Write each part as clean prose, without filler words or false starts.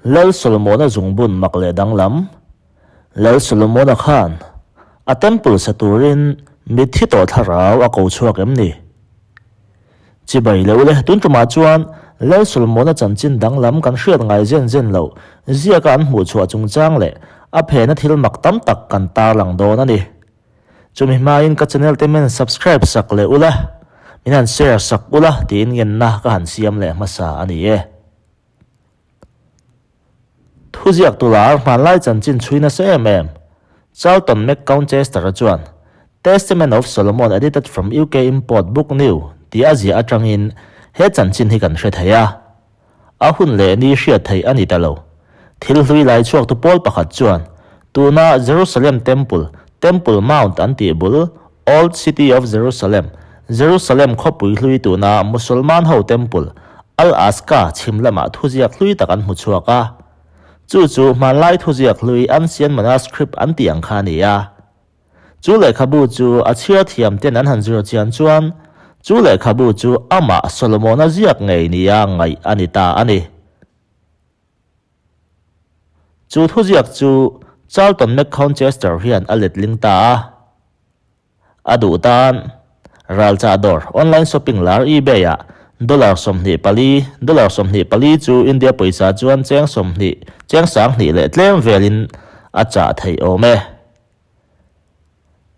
Lal Solomona zungbun mak leh danglam. Lal Solomona khan a temple sa turin mitthi tawh thlarau a ko chhuak em ni? Chibai loh le, tun tumah chuan Lal Solomona chanchin danglam kan hriat ngai zen zen loh ziaka an hmuh chhuah chungchang leh a phena thil mak tam tak kan tarlang dawn a ni. Chumi hmain ka channel te min subscribe sak leh ula, min han share sak ula tiin ngenna ka han siam leh hmasa a ni e. Thuziak tula hmanlai chanchin chhui nasa em em, Charlton McCownchester-a chuan Testament of Solomon edited from UK Import Book New tih a ziah atangin he chanchin hi kan hre thei a. A hun leh ni hriat theih a ni ta lo. Thil hlui lai chhuaktu pawl pakhat chuan tuna Jerusalem Temple, Temple Mount an tih bul, Old City of Jerusalem, Jerusalem khawpui hlui tuna Musulman ho temple, Al-Aqsa chhim lamah thuziak hlui tak an hmu chhuak a. Chu chu hmanlai thuziak hlui Ancient Manuscript an tih ang kha a ni a. Chu lehkhabu chu a chhiar thiam ten an han zir chian chuan chu lehkhabu chu amah Solomona ziak ngei nia ngaih a ni ta a ni. Chu thuziak chu Charlton McCownchester hian a letling ta a. A duh tan, ralchah dawr, online shopping lar eBay-ah dollar 24, dollar 24 chu India pawisa chuan cheng 20, cheng 20 leh tlem velin a chah theih awm e.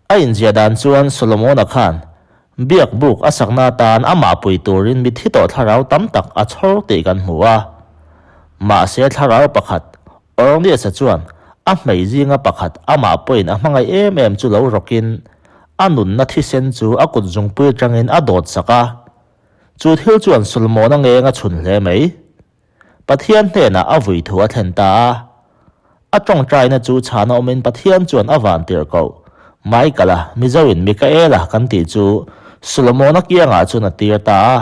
A inziah dan chuan Solomona khan biak buk a sakna atan amah pui turin mitthi tawh thlarau tam tak a chhawr tih kan hmu a. Mahse thlarau pakhat, Orniasa chuan a hmei zinga pakhat amah pawhin a hmangaih em em chu lo rawkin a nunna thisen chu a kut zungpui atangin a dawt sak a. Chu thil chuan Solomona ngeng a chhun hle mai. Pathian hnenah a vui thu a thlen ta a. A tawngtaina chu chhana awmin Pathian chuan a van tirh koh. Michael-a, Mizoin Mikaela kan tih chu Solomona kiangah chuan a tir ta a.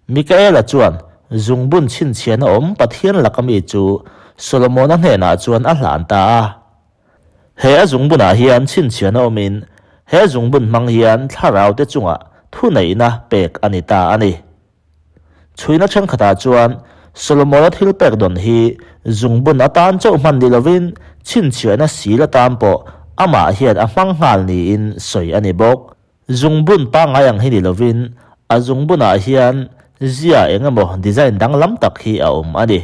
Mikaela chuan zungbun chhinchhiahna awm Pathian laka mi chu Solomona hnenah chuan a hlan ta a. He a zungbunah hian chhinchhiahna awmin he zungbun hmang hian thlarau te chungah thuneihna pek a ni ta a ni. Chhuina thenkhatah chuan Solomona thil pek dawn hi zungbun atan chauh hman ni lovin chhinchhiahna sil atan pawh amah hian a hmang nghal niin sawi a ni bawk. Zungbun pangngai ang hi ni lovin a zungbunah hian zia eng emaw design danglam tak hi a awm a ni.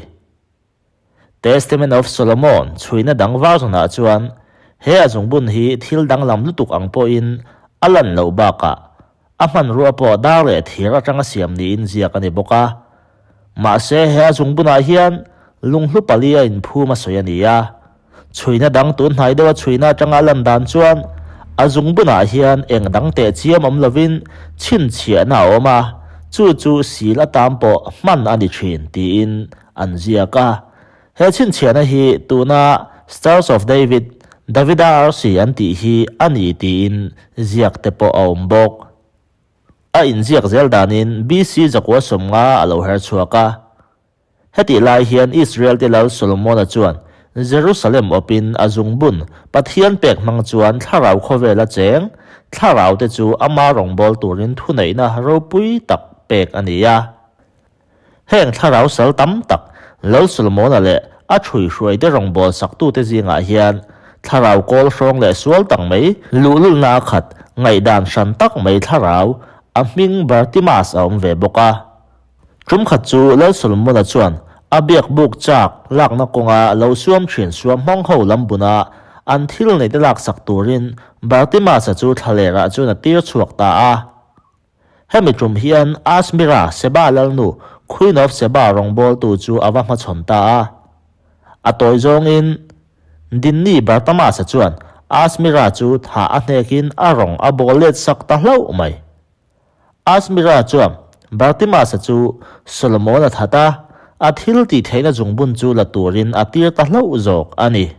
Testament of Solomon chhuina dang version-ah chuan he a zungbun hi thil danglam lutuk ang pawhin a lan loh bakah a hmanrua pawh dar leh thir atanga siam niin ziak a ni bawk a. Mahse he a zungbunah hian lunghlu pali a inphum a sawi a ni a. Chhuina dang tun hnai deuha chhuina atanga a lan dan chuan a zungbunah hian eng dang teh chiam awm lovin chhinchhiahna a awm a, chu chu sil atan pawh hman a ni thin tiin An ziak a. He chhinchhiahna hi tuna Stars of David, Davida Arsi an tih hi a ni tiin ziak te pawh a awm bawk. A inziak zel danin BC zakua 50 a lo her chhuak a. Hetih lai hian Israel te lal Solomona chuan Jerusalem awpin a zungbun Pathian pek hmang chuan thlarau khawvela cheng thlarau te chu ama rawngbâwl turin thuneihna ropui tak pek a ni a. Heng thlarau sal tam tak Lal Solomona leh a ṭhuihruaite rawngbâwl saktute zîngah hian thlarau kawl hrawng leh sual tak mai, luhlulna a khat, ngaihdan hran tak mai thlarau, a hming Bartimaeus a awm ve bawk a. Ṭum khat chu Lal Solomona chuan a biak bûk châk lâkna kawnga lo suam ṭhin suam hmang ho lam buna an thil neite lâksak tûrin Bartimaeus-a chu thlalerah chuan a tîr chhuak ta a. Hemi tum hian Asmira, Seba lalnu, Queen of Seba rawngbawltu chu a va hmachhawn ta a. A tawi zawngin Dinni Bartamasa chuan Asmira chu thah a hnekin a rawng a bawl let sak ta hlauh mai. Asmira chuan Bartimasa chu Solomon a that a, a thil tih theihna zungbun chu la turin a tir ta hlauh zawk a ni.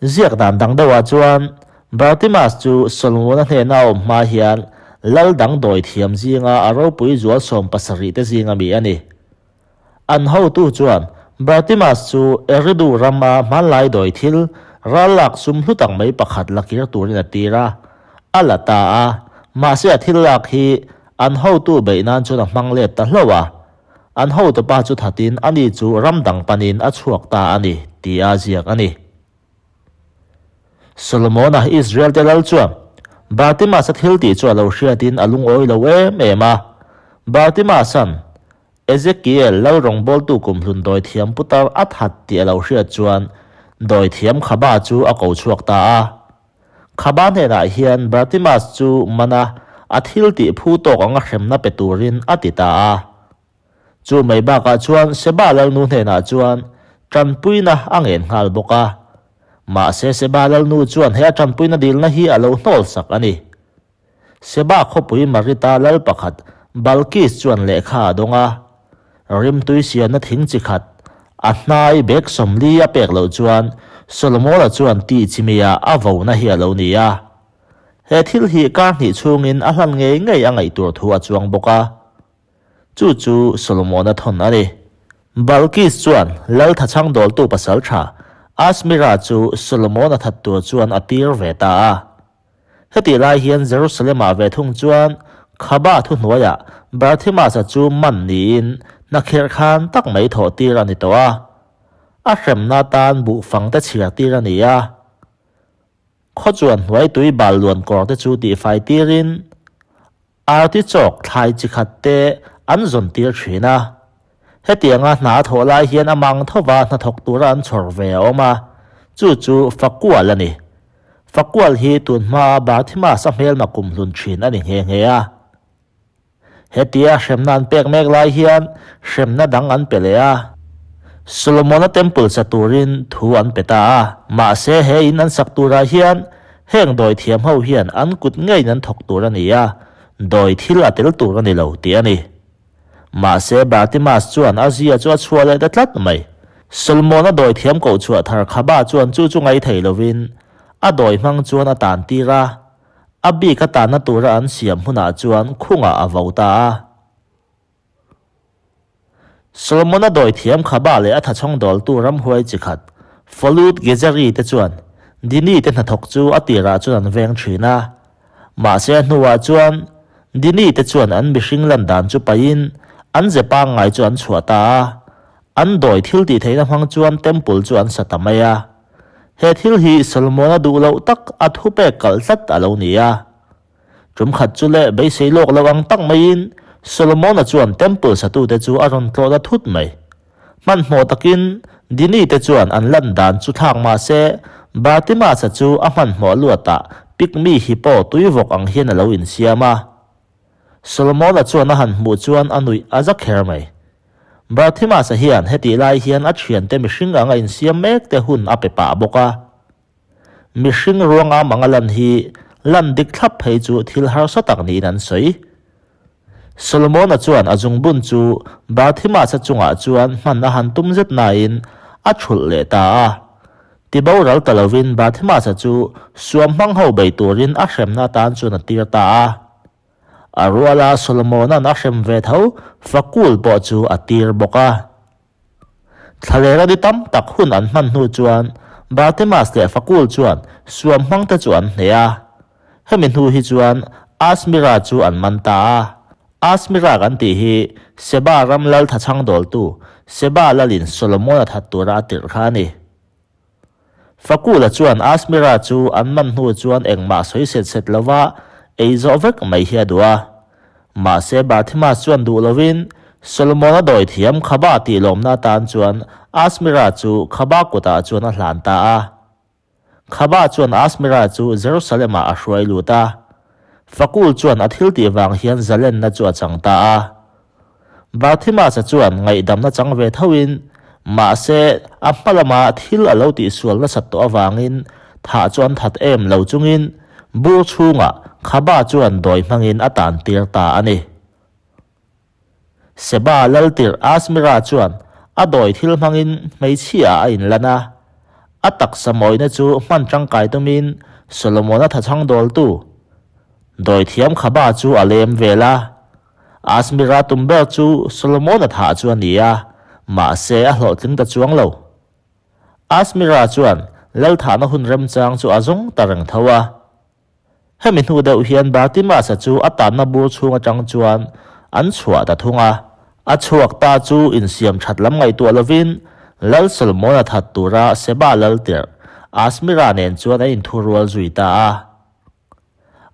Ziak dan dang deuhah chuan Bartimaeus chu Solomona hnena a awm hma hian lal dang dawi thiam zinga a ropui zual 70 te zinga mi a ni. An hotu chuan Bartimaeus chu Eridu rama hmanlai dawi thil ral lak sum hlu tak mai pakhat la kir turin a tir a, a la ta a, mahse a thil lak hi an hotu beih nan chuan a hmang let ta hlauh a. An hotupa chu thatin ani chu ram dang panin a chhuak ta a ni, tia ziak a ni. Solomona Israel-te lal chuan Bartimas-a thil tih chu a lo hriatin a lungawi lo em em a. Bartimas-a'n Ezekiel lal rawngbawltu kumhlun dawithiam putar a that tih a lo hriat chuan dawithiam Khaba chu a ko chhuak ta a. Khaba hnenah hian Bartimas chu mana a thil tih phu tawk anga hremna pe turin a ti ta a. Chu mai bakah chuan Seba lalnu hnenah chuan tanpuina a ngen nghal bawk a. Mahse Seba lalnu chuan he a tanpuina dilna hi a lo hnawl sak a ni. Seba khawpui Marita lal pakhat Balkis chuan lehkha a dawng a, rimtui siamna thing chi khat a hnai bag 40 a pek loh chuan Solomona chuan tih chimia a vona hi a lo ni a. He thil hi kar hnih chhungin a hlan ngei ngei a ngaih tur thu a chuang bawk a. Chu chu Solomona thawn a ni. Balkis chuan lal thachhang dawltu pasal tha Asmira chu Solomona that tur chuan a tir ve ta a. Hetih lai hian Jerusalem-ah ve thung chuan Khaba thuhnuaiah Barthimasa chu man niin hnakhirh khan tak mai thawh tir a ni tawh a. A hremna atan buhfang te chhiar tir a ni a. Khaw chuan hnuai tui bal luan kawr te chu tihfai tirin Artichoke thlai chi khat te an zawn tir thin a. Hetianga hna a thawh lai hian a mang thova hnathawk tura an chhawr ve a awm a, chu chu Fakual a ni. Fakual hi tun hmaa Barthimas a hmelma kumhlun thin a ni nghe nghe a. Hetia hremna an pek mek lai hian hremna dang an pe leh a. Solomona Temple sa turin thu an pe ta a. Mahse he in an sak turah hian heng dawi thiam ho hian an kut ngeiin an thawk tur a ni a, dawi thil a tel tur a ni lo tih a ni. Mahse Bartimas chuan a zia chu a chhuah leh ta tlat mai. Solomona dawi thiam koh chhuah thar Khaba chuan chu chu ngaithei lovin a dawi hmang chuan a tan tir a. A bik a tanna tura an siam hunah chuan khungah a vo ta a. Solomona dawithiam Khaba leh a thachhawng dawltu ramhuai chi khat Falut Gezeri te chuan Dini te hnathawk chu a tirah chuan an veng thin a. Mahse a hnuah chuan Dini te chuan an mihring lan dan chu paihin an ze pangngai chu an chhuah ta a. An dawi thil tih theihna hmang chuan temple chu an sa ta mai a. He thil hi Solomona duh loh tak a thupek kalh tlat a lo ni a. Tum khat chu leh beisei lawk lo ang tak maiin Solomona chuan temple satute chu a rawn tlawh ta thut mai. Hmanhmawh takin Dini te chuan an lan dan chu thlak mah se Bartimasa chu a hmanhmawh luatah pygmy hippo tuivawk ang hian a lo insiam a. Solomona chuan a han hmuh chuan a nuih a za kher mai. Barthimasa hian hetih lai hian a thiante mihring anga insiam mek te hun a pe pah bawk a. Mihring ruangam anga lan hi lan dik thlap phei chu thil harsa tak niin an sawi. Solomona chuan a zungbun chu Barthimasa chungah chuan hman a han tum zet nain a thulh leh ta a. Tiboral ta lovin Barthimasa chu suam hmang ho bei turin a hremna atan chuan a tir ta a. A ruala Solomona'n a hrem ve tho Fakul pawh chu a tir bawk a. Thlalera ni tam tak hun an hman hnu chuan Bartimas leh Fakul chuan suam hmangte chu an hneh a. Hemi hnu hi chuan Asmira chu an man ta a. Asmira kan tih hi Seba ram lal thachhang dawltu Seba lalin Solomona that tura a tirh kha a ni. Fakula chuan Asmira chu an man hnu chuan engmah sawi set set lova ei zawh vek mai hi a duh a. Mahse Barthimas chuan duh lovin Solomona dawi thiam Khaba tih lawmna atan chuan Asmira chu Khaba kutah chuan a hlan ta a. Khaba chuan Asmira chu Jerusalem-ah a hruai lut a. Fakul chuan a thil tih vang hian zalenna chu a chang ta a. Barthimasa chuan ngaihdamna chang ve thoin, mahse a hma lama thil a lo tihsual nasat tawh avangin thah chu an that em lo chungin bur chhungah Khaba chuan dawi hmangin a tan tir ta a ni. Seba laltirh Asmira chuan a dawi thil hmangin hmeichhia a inlan a, a taksa mawina chu hman tangkai tumin Solomona thachhang dawltu dawithiam Khaba chu a lem vel a. Asmira tum ber chu Solomona thah chu a ni a, mahse a hlawhtling ta chuang lo. Asmira chuan lal thahna hun remchang chu a zawng ta reng tho a. Hemi hnu deuh hian Bartimasa chu a tanna bur chhung atang chuan an chhuah ta thung a. A chhuak ta chu insiam that lam ngaihtuah lovin Lal Solomona that tura Seba lal tirh Asmira nen chuan an inthurual zui ta a.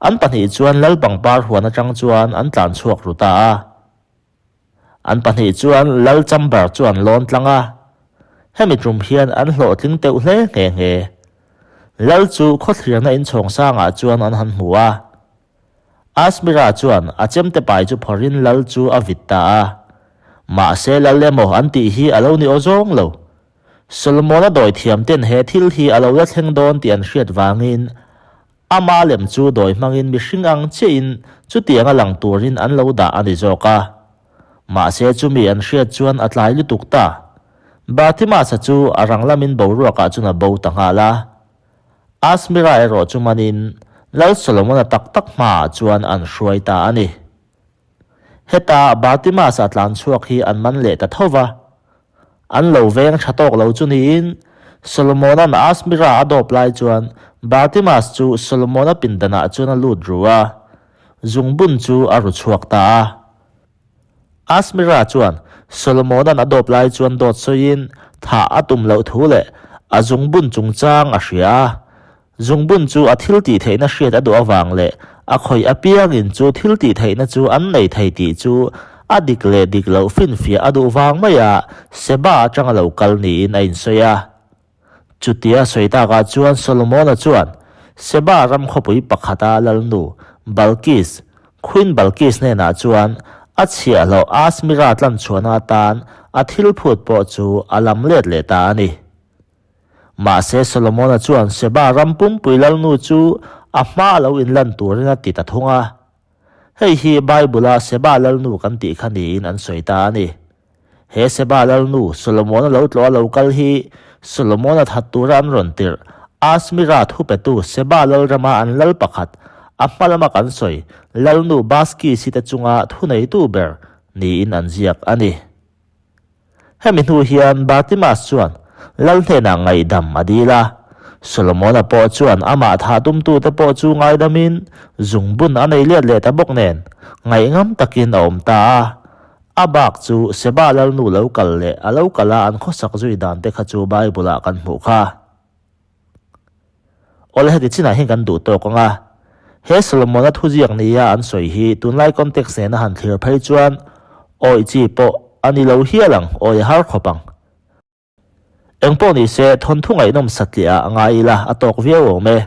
An pahnih chuan lal pangpar huan atang chuan an tlan chhuak ru ta a. An pahnih chuan lal chamber chu an lawn tlang a, hemi tum hian an hlawhtling teuh hle nghe nghe. Lal chu khawthlirna inchhawng sangah chuan an han hmu a. Asmira chuan a chemte pai chu phawrhin lal chu a vit ta a. Mahse lal emaw an tih hi a lo ni aw zawng lo. Solomona dawithiam ten he thil hi a lo la thleng dawn tih an hriat vangin ama lem chu dawi hmangin mihring ang chiahin chutianga lang turin an lo dah a ni zawk a. Mahse chumi an hriat chuan a tlai lutuk ta. Bartimasa chu a rang lamin boruakah chuan a bo ta nghal a. Asmira erawh chu manin Lal Solomona tak tak hmaah chuan an hruai ta a ni. Heta Bartimas-a tlan chhuak hi an man leh ta tho va. An lo veng tha tawk lo chu niin Solomona'n Asmira a dawp lai chuan Bartimas chu Solomona pindanah chuan a lut ru a, zungbun chu a ru chhuak ta a. Asmira chuan Solomona'n a dawp lai chuan dawt sawiin thah a tum loh thu leh a zungbun chungchang a hria a. Zungbun chu a thil tih theihna hriat a duh avang leh a khawih apiangin chu thil tih theihna chu an nei thei tih chu a dik leh dik loh finfiah a duh vang maia Seba atanga lo kal niin a insawi a. Chutia sawi takah chuan Solomona chuan Seba ram khawpui pakhata lalnu Balkis, Queen Balkis hnenah chuan a chhiahhlawh Asmira tlanchhuahna atan a thil phut pawh chu a lam let leh ta a ni. Mahse Solomona chuan Seba ram pumpui lalnu chu a hma lo inlan turin a ti ta thung a. Hei hi Bible-a Seba lalnu kan tih kha niin an sawi ta a ni. He Seba lalnu Solomona lo tlawh a lo kal hi Solomona that tura an rawn tirh Asmira thupetu Seba lalrama an lal pakhat a hma lama kan sawi lalnu Baskisi te chunga thuneitu ber niin an ziak a ni. Hemi hnu hian Bartimas chuan lal hnenah ngaihdam a dil a, Solomona pawh chuan amah thah tumtute pawh chu ngaidamin zungbun a nei let leh ta bawk nen ngaihngam takin a awm ta a. A bak chu Seba lalnu lo kal leh a lo kal a an khawsak zui dan te kha chu Bible ah kan hmuh kha. Awle heti chinah hian kan duh tawk ang a. He Solomona thuziak nia an sawi hi tunlai context nena han thlir phei chuan awih chi pawh a ni lo hial ang, awih a har khawp ang. Engpawh ni se, thawnthu ngaihnawm satliah a ngai ila a tawk viau awm e.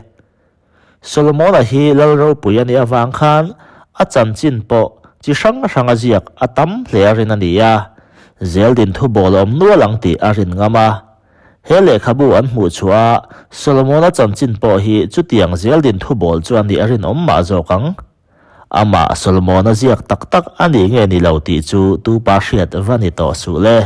Solomona hi lal ropui a nih avang khan a chanchin pawh chi hrang hrang a ziak a tam hle a rin a ni a, zeldin thu bawl a awm nual ang tih a rin ngam a. He lehkhabu an hmuh chhuah a Solomona chanchin pawh hi chutiang zeldin thu bawl chu a nih a rinawm mah zawk ang. Amah Solomona ziak tak tak a nih nge ni lo tih chu tupa hriat va ni tawh suh le.